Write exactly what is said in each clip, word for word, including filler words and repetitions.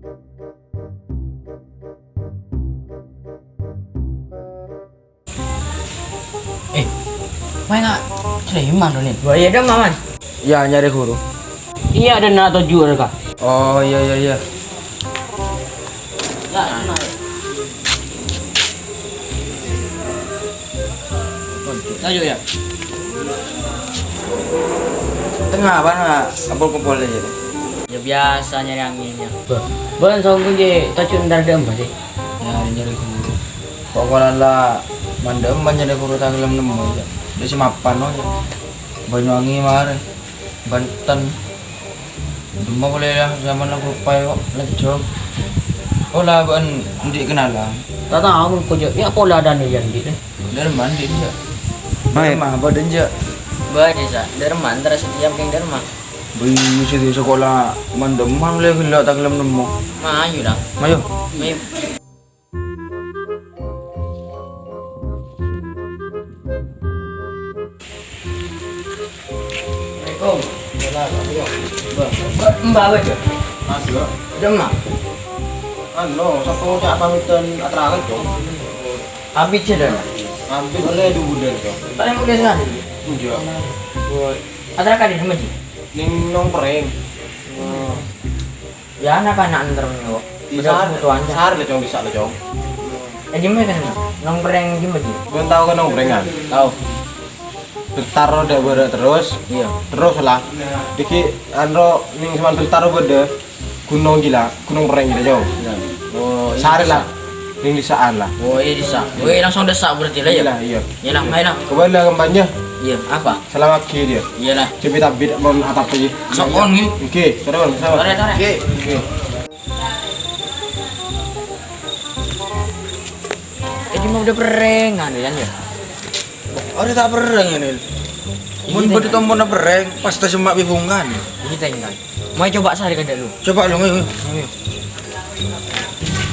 Eh, maèn nggak Sulaiman, Ronin? Wah, iyâ, dâ' emma, Man? Iyâ, nyarè ghuru. Iyâ, dâ' enna' toju' rèka. Oh, iyâ, iyâ, iyâ. Toju', iyâ. Tengnga, bân, kumpol-kumpol iyâ. Iyâ, biyasa nyarè angèn, iyâ. Bâ, bân songko' jiyâ toju' entar dâ' emma, sih? Nyarè, nyarè ghuru. Poko'na la mandhâr emma nyarè ghuru ta' ghellem nemmo, iyâ. Dâ' sè mapan, no, iyâ. Banyuwangi marè. Banten. Dâ' emma polè la, zaman la grup payo, lejjong. Oh, la bân andi' kenalan. Ta' tao mengko jâ', iyâ pola dâna iyâ andi' deh. Dâ' emma andi' jâ'. Dâ' emma bâdâ jâ'. Bâdâ, Sa. Dâ' emma, entar setiap kèng dâ' emma. Bâi, sè di sekolah mandhâr emma lè ghellâ' ta' ghellem nemmo. Mayu, Dang. Mayu. Mayu. Assalamualaikum. Waalaikumsalam. Mbah, mbah, mbah, Cok. Mas, yo. Dâ' emma? Anu, sapa ca'na pamitan atrakan, Cok? Abit jâ, Dâna? Abit olè dhu bulân, Cok. Palèng mudhâ sè anu? Enjâ'. Woi. Atrakan dâ' emma, Ji? Neng nongkrong. Oh. Iyâ, na'-kana' entar mènè, kok. Di sar, sar lè, Cong, bisa lè, Cong. Eh, jemma kan? Nongkrong jemma, Ji? Bân tao ka nongkrongan? Tao. Bentar dâ' bârâ' terros. Iyâ. Terros la. Dâgghi', anu, neng seman bentar bâdâ ghunong gila, ghunong perrèng gila, Cong. Iyâ. Oh, iyâ, sar la. Neng dhisa'an la. Oh, iyâ, disa'. Weh, langsung dissa' berarti la, ya? Iyâ, iyâ. Iyâ, la, ayo, la. Coba la kampanye. Iyâ, apa? Salam pagi dia. Iyâ, la. Coba tabit mon atap aja. Sokon, ngghi. Oke, terus, sama. Tarik, tarik. Oke, oke. Jadi mau udah perrèng, anu, Yan, ya? Arè ta' perrèng ini. Mon bâdâ tompona perrèng, pas ta' semma' bibungan. Ini tengah. Mau coba sari kan dulu. Coba lu, ayo. Ayo.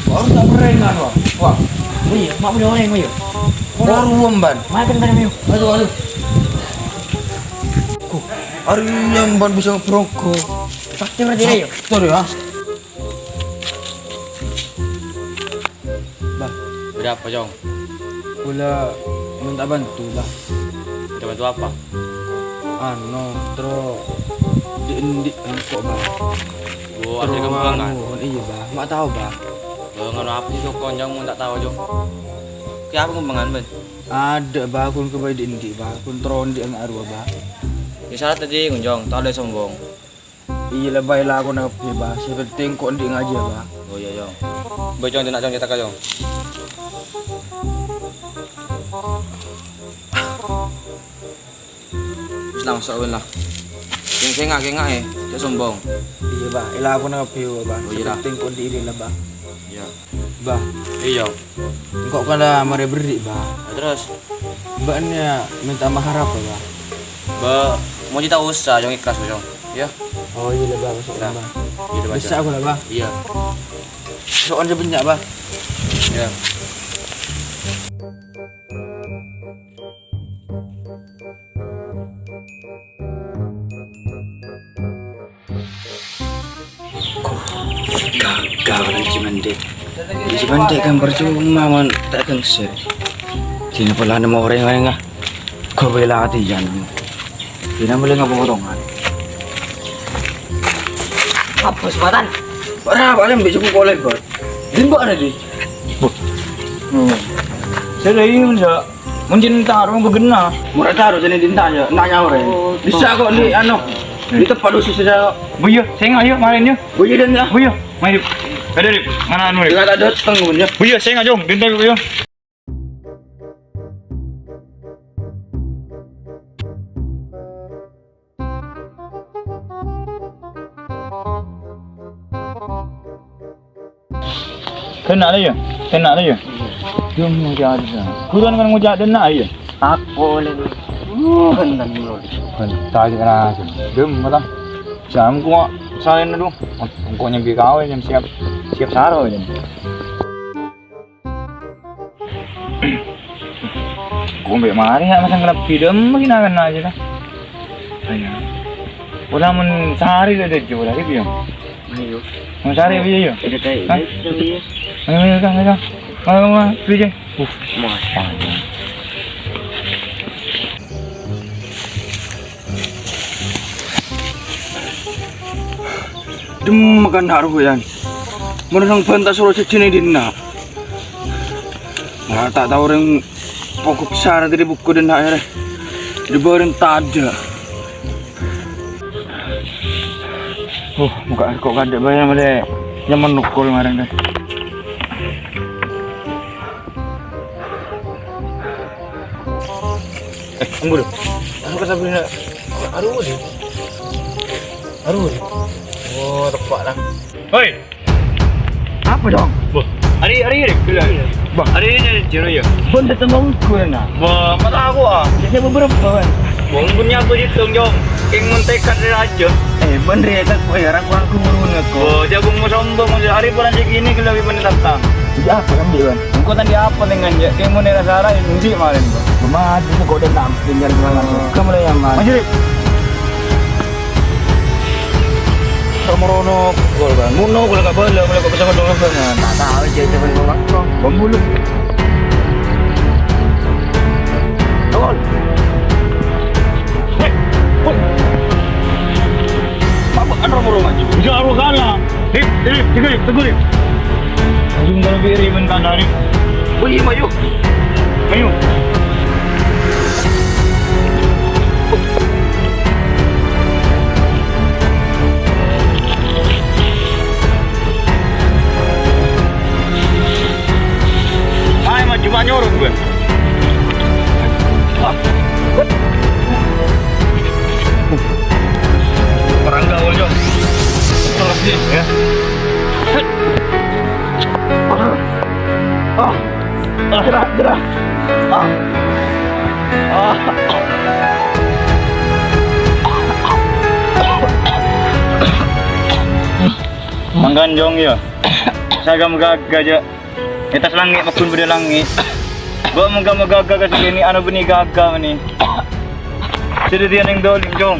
Arè ta' perrèng, anu, Wak. Wah. Oh iyâ, mak bâdâ orèng, ayo. Mau ruwem, Ban. Makan bareng, ayo. Aduh, aduh. Ku, arè yang Ban bisa ngebroko. Sakti berarti, ayo. Sakti, ya. Bâh. Bâdâ apa, Cong? Kaulâ mènta bantu, Bâh. Minta bantu apa? Anu, terro dhi'-andhi' engko', Bâh. Oh, ada terro kembangan? Anu, iyâ, Bâh. Ma' tao, Bâh. Oh, nganu apa sih, Cong? Cong, mon ta' tao, Cong. Kè apa kembangan, Bân? Ada, Bâh. Ghun kabây dhi'-andhi', Bâh. Ghun terro andhi' nga' arowa, Bâh. Iyâ, sarat tadi, Cong. Ta' ollè sombong. Iyâ la, Bâh, èlakona kabbhi, Bâh. Sè penting ko' andhi' ngajâ, Bâh. Oh iyâ, Cong. Bâ, Cong, dina, Cong, cètakka, Cong. Wis, langsung, wis, lah. Sèng-sènga', kènga', è. Jhâ' sombong. Iyâ, Bâh. Èlakona kabbhi, Bâh. Oh, iyâ, lah. Sè penting ko' andhi' rèya la, Bâh. Iyâ. Bâh. Iyâ. Engko' kan la marè berri', Bâh. Nah, terros? Bâ'na mènta mahar apa, Bâh? Bâ, mon jiyâ ta' osa, Cong, ikhlas, Cong. Iyâ. Oh, iyâ la, Bâh, maksud, nah, Bâh. Iyâ, Bâh. Bisa aku la, Bâh. Iyâ. So'on sè bânnya', Bâh. Iyâ. Gagal, Ji Mendek. Ji Mendek kan percuma, mon ta' kèngsèr. Dina polana nemmo orèng laèn, ah. Kok bela atiyan. Dina boleh ngapa potongan. Apa, Sempatan? Ora, paling bisa ku kolek, Bos. Dina ana, Di? Bos. Hmm. Saya dari ini, Cak. Mon jin taro bâgâna. Mora taro jârèya dinta ya, nanya orèng. Oh, bisa kok di anu. Di tempat khusus aja. Buyur, sènga' ayo, marèn, yo. Buyur, dan ya. Buyur, mari. Ada, Rip. Mana anu, Rip? Tinggal ada tengah, ya. Buyur, sènga', Jong. Dinta, Rip, yo. Kènè' la, yâ? Kènè' la, yâ? Dum ngoca' dâ'. Ghulâ kan ngoca' dâ' enna', yâ? Tako' la, yâ. Uh, bhunten, bhunten. Bhunten, rajâ. Dum, apa? Jam kok salèna, dhu. Engko' nyambi kawè, nyam siap, siap saro, yâ. Kombi marè ya, masa ngalebbi dâ' emma ghi' na-kanna jiyâ, ta? Ayo. Pola mon sehari la dâjâ, pola gitu ya. Ayo. Mau cari apa ya? Ada tai. Hah? Ada tai ya. Ayo, ayo, ayo, ayo. Ayo, ayo, ayo, ayo. Uh, mas. Dem makan haru yan. Menurut banta suruh cecine dinna. Nah, tak tahu orang pokok syarat dari buku dan hak ya. Di bawah tada. Uh, muka kok kadek bayang deh. Nyaman nukul kemarin deh. Eh, tunggu dulu. Aku ke Sabrina. Aduh, deh. Aduh, deh. Oh, tepak lah. Hei, apa dong? Wah, hari hari ini gila. Bah, hari ini Jero ya. Pun ketemu gue nah. Wah, mata aku ah. Jadi beberapa kan. Wong punya aku hitung jong. Yang mentekan aja. Eh, bener ya, tak gue ya, aku aku ngurun aku. Oh, jagung mau sombong, hari bulan segini gila lebih menetapkan. Iya, apa kan dia? Engko tadi apa dengan ya? Kayak mau nera Sarah yang undi kemarin. Kemarin aku kode tampil dari mana? Kamu yang mana? Masih. Kamu rono gol kan? Muno gol gak boleh, boleh kok bisa dong kan? Tak tahu aja itu kan gol apa. Bom bulu. Gol. Hei, woi. Apa kan rono maju? Jangan kalah. Rip, rip, tegur rip, tegur rip. Anjing kalau biri men kan dari. Wih, maju. Maju. Ayo maju, maju, maju. Perang gaul, Jong. Terus nih, ya. Ah, ah, gerak, gerak. Ah. Ah. Mangkan, Jong, ya. Sagam gaga aja. Di atas langit, magun budi langit. Gua moga-moga gaga segini, anu bini gaga nih. Jadi dia neng dolim, Jong.